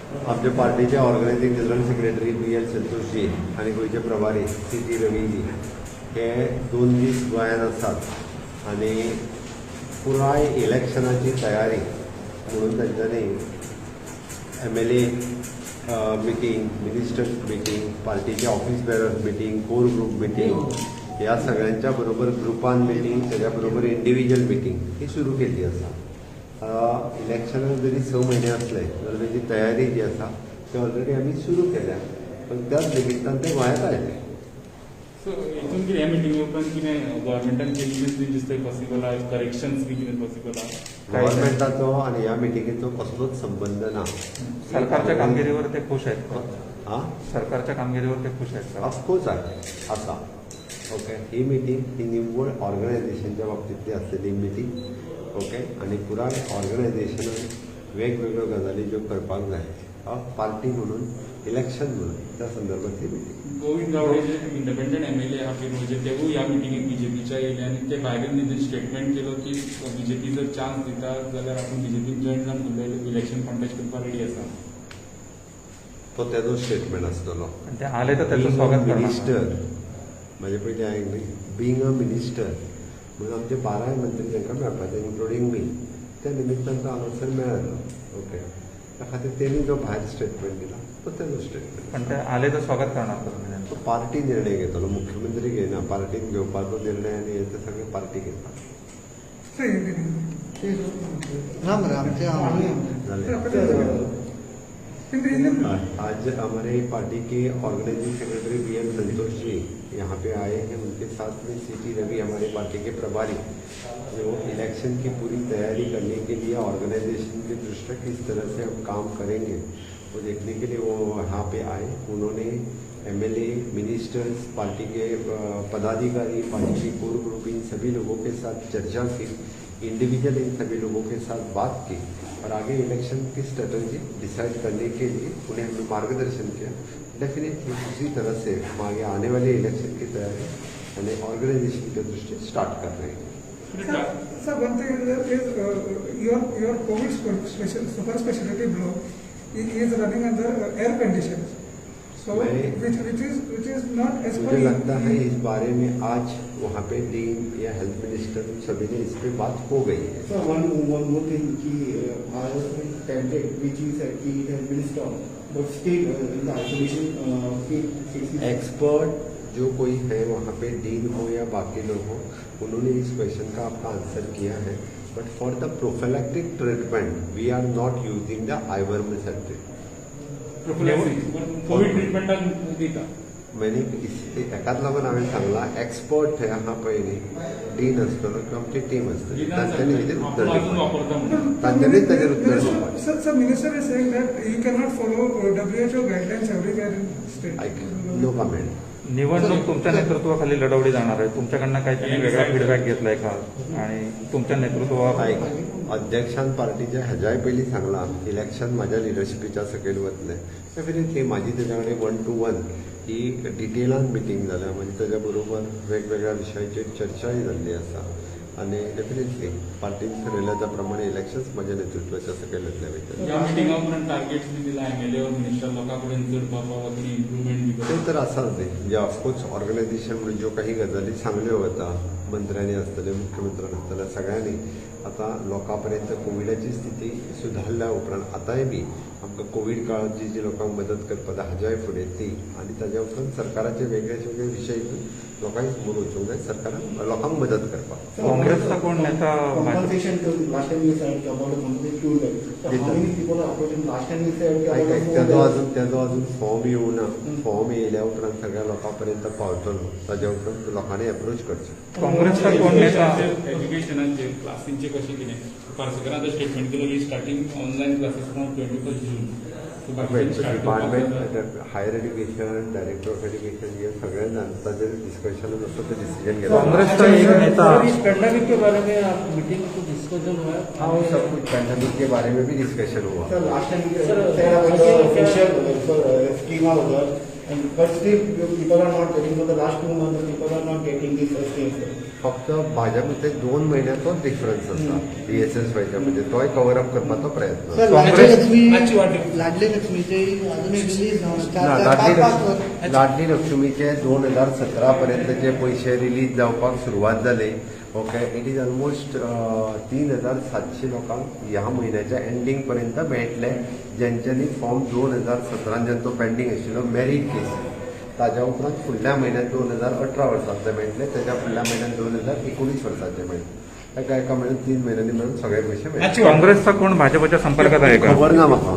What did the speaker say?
आमचे पार्टीचे organizing general secretary B L Santoshji आनी गोंयचे प्रभारी सी टी रवीजी हे 2 दीस गोंयांत आसात आनी पुराय इलेक्शनाची तयारी म्हणून तांच्यांनी MLA meeting, ministers meeting, पार्टीचे office bearers meeting, core group meeting, ह्या सगळ्यांच्या बरोबर ग्रुपान मिटींग, त्याच्या बरोबर इंडिव्हिज्युअल मिटींग ही सुरू केल्ली आसा. इलेक्शनाक जरी 6 म्हयने आसले जाल्यार तेजी तयारी जी आसा ती ऑलरेडी आमी सुरू केल्या, पण त्याच निमित्तान ते गोंयांत आयले. सो हितून कितें ह्या मिटिंगे उपरांत कितें गव्हर्मेंटान चेंजीस बी दिसता पॉसिबल आहा, करेक्शन्स बी कितें पॉसिबल आहा? गव्हर्मेंटाचो आनी ह्या मिटिंगेचो कसलोच संबंद ना. सरकारच्या कामगिरीवर ते खुश आहेत? हा, सरकारच्या कामगिरीवर ते खुश आहेत? ऑफकोर्स आहे आसा. ओके, ही मिटींग ही निव्वळ ऑर्गनायझेशनच्या बाबतींतली आसलेली मिटींग. ओके, आनी पुराय ऑर्गनायझेशनान वेगवेगळ्यो गजाली ज्यो करपाक जाय पार्टी म्हणून, इलेक्शन म्हणून, त्या संदर्भातली मिटींग. गोविंद गावडे जे इंडिपेंडंट एमएलए आहा पिरवळचे, तेवूय ह्या मिटिंगेक बीजेपीच्या येयले आनी ते भायल्यान तेंच्यानी स्टेटमेंट केलो की बीजेपी जर चान्स दिता जाल्यार आपूण बीजेपीन जॉईन जावन फुडले इलेक्शन कॉन्टेस्ट करपाक रेडी आसा. तो तेजो स्टेटमेंट आसतलो. आणि ते आले तर त्याचं स्वागत करणार? मिनिस्टर म्हाजे पयलीं हांवें न्ही, बींग अ मिनिस्टर म्हणून आमचे 12 मंत्री तांकां मेळपाचे, इन्क्लुडींग मी, त्या निमित्तान तो हांगासर मेळ्ळो. ओके, त्या खातीर तेणी जो भायर स्टेटमेंट दिला तो तेजो स्टेटमेंट. पण ते आले तर स्वागत करणार का तुम्ही त्यांचं? तो पार्टी निर्णय घेतलो, मुख्यमंत्री घेयना. पार्टीन घेवपाचो निर्णय आनी हे ते सगळे पार्टी घेता. ना मरे आमचे. जालें. आज हमारे पार्टी के ऑर्गेनाइजिंग सेक्रेटरी बी एल संतोष जी यहाँ पे आए हैं. उनके साथ में सी टी रवि, हमारे पार्टी के प्रभारी, जो इलेक्शन की पूरी तैयारी करने के लिए ऑर्गेनाइजेशन की दृष्टि किस तरह से हम काम करेंगे वो देखने के लिए वो यहाँ पे आए. उन्होंने एमएलए, मिनिस्टर्स, पार्टी के पदाधिकारी, party K core group, in सभी लोगों के साथ चर्चा की, इंडिविजुअल इन सभी लोगों के साथ बात की और आगे इलेक्शन की स्ट्रेटजी डिसाइड करने के लिए उन्हें हमें मार्गदर्शन किया. डेफिनेटली उसी तरह से हम आगे आने वाले इलेक्शन की तैयारी यानी ऑर्गेनाइजेशन की दृष्टि स्टार्ट कर रहे हैं. Sir, one thing is your COVID special super specialty block is running under air conditions. So which is not as per मुझे लगता है इस बारे में आज वहाँ पे डीन या हेल्थ मिनिस्टर सभी ने इस पे बात हो गई है. Sir, one more thing कि IOS tablet which is said कि it has been stopped, but still in the isolation cases. Expert जो कोई है वहाँ पे, डीन हो या बाकी लोग हो, उन्होंने इस क्वेश्चन का आपका आंसर किया है. But for the prophylactic treatment we are not using the ivermectin. Covid ट्रिटमेंटाक दिता? मैंने एकाच लागून हांवें सांगलां, एक्सपर्ट थंय आहा पळय न्ही, डीन आसतलो किंवा आमची टीम आसतली, तांच्यांनी हेजेर उत्तर आपूण अजून दिवपाचें. वापरता म्हणून. तांच्यांनीच ताजेर उत्तर दिवपाचें. Sir, minister is saying that you cannot follow WHO guidelines everywhere in state. आयक, नो कमेंट. निवडणूक तुमच्या नेतृत्वाखाली लढवली जाणार आहे. तुमच्याकडनं काही त्यांनी वेगळा फीडबॅक घेतलाय का आणि तुमच्या नेतृत्वात आयक, अध्यक्षान पार्टीच्या हेज्याय पयलीं सांगलां, इलेक्शन म्हाज्या लिडरशिपीच्या सकयल वतलें. डेफिनेटली म्हाजी तेज्या कडेन वन टू वन ही डिटेलान मिटींग जाल्या. म्हणजे तेज्या बरोबर वेगवेगळ्या विशयाचेर चर्चाय जाल्ली आसा आनी डेफिनेटली पार्टीन ठरयल्या त्या प्रमाणे इलेक्शन्स म्हाज्या नेतृत्वाच्या सकयल वतले वयतले. ह्या मिटिंगा उपरांत टार्गेट्स बी दिला एमएलए वा मिनिस्टर लोकां कडेन चड पावपा वा कितें इम्प्रुवमेंट बी ते करप? तर आसाच न्ही. म्हणजे ऑफकोर्स ऑर्गनायझेशन म्हणून ज्यो काही गजाली सांगल्यो वता, मंत्र्यांनी आसतले, मुख्यमंत्र्यान आसतले, सगळ्यांनी आतां लोकां पर्यंत कोविडाची स्थिती सुदारल्या उपरांत आतांय बी आमकां कोवीड काळांत जी जी लोकांक मदत करपाक जाय हाज्याय फुडें ती आनी ताज्या उपरांत सरकाराचे वेगळे वेगळे विशय लोकांक समोर वचूंक जाय, सरकारान लोकांक मदत करपाक. काँग्रेसचा कोण नेता Compensation to last time you said about a compensation 2 lakh. So how many people are approaching? Last time you said आयक about आयक, four तेजो lakhs. अजून फॉर्म येवना. फॉर्म येयल्या उपरांत सगळ्या लोकां पर्यंत पावतलो, ताज्या उपरांत लोकांनी एप्रोच करचें. काँग्रेसचा कोण नेता एज्युकेशनाचे क्लासींचे कशें कितें, पार्सेकरान आतां स्टेटमेंट केलो की starting online classes from 21 June. Department higher education, director of education हे सगळे ताजेर डिस्कशन आसता, ते डिसिजन घेता. काँग्रेसचा एक नेता सर, इस पेंडेमिक के बारे में आप मीटिंग में कुछ डिस्कशन हुआ है? हाँ, वो सब कुछ पेंडेमिक के बारे में भी डिस्कशन हुआ. Sir, last time you Sir, said about the क्या- social scheme out there. And but still people are not getting for the last 2 months, people are not getting this scheme, sir. फक्त भाजपचे 2 म्हयन्याचोच difference आसा बीएसएसवायच्या, म्हणजे तोय cover up करपाचो प्रयत्न. Sir, Ladli Congress- Lakshmi, Ladli लक्ष्मीचे अजून release ना. चार चार लाडली पाच पाच वर्ष. लाडली लक्ष्मीचे 2017 पर्यंतचे पयशे रिलीज जावपाक सुरवात जाले. ओके, it is almost 3700 लोकांक ह्या म्हयन्याच्या एंडींग पर्यंत मेळटले, ज्यांच्यांनी फॉर्म 2017 ज्यांचो पेंडींग आशिल्लो मेरीट केस. ताज्या उपरांत फुडल्या म्हयन्यात 2018 वर्सांतले मेळटले, त्याच्या फुडल्या म्हयन्यात 2019 वर्साचे मेळटले. एका एका म्हयन्यात, 3 म्हयन्यांनी मेळून सगळे पयशे मेळटले. काँग्रेसचा कोण भाजपच्या संपर्कात आहे का? खबर ना म्हाका.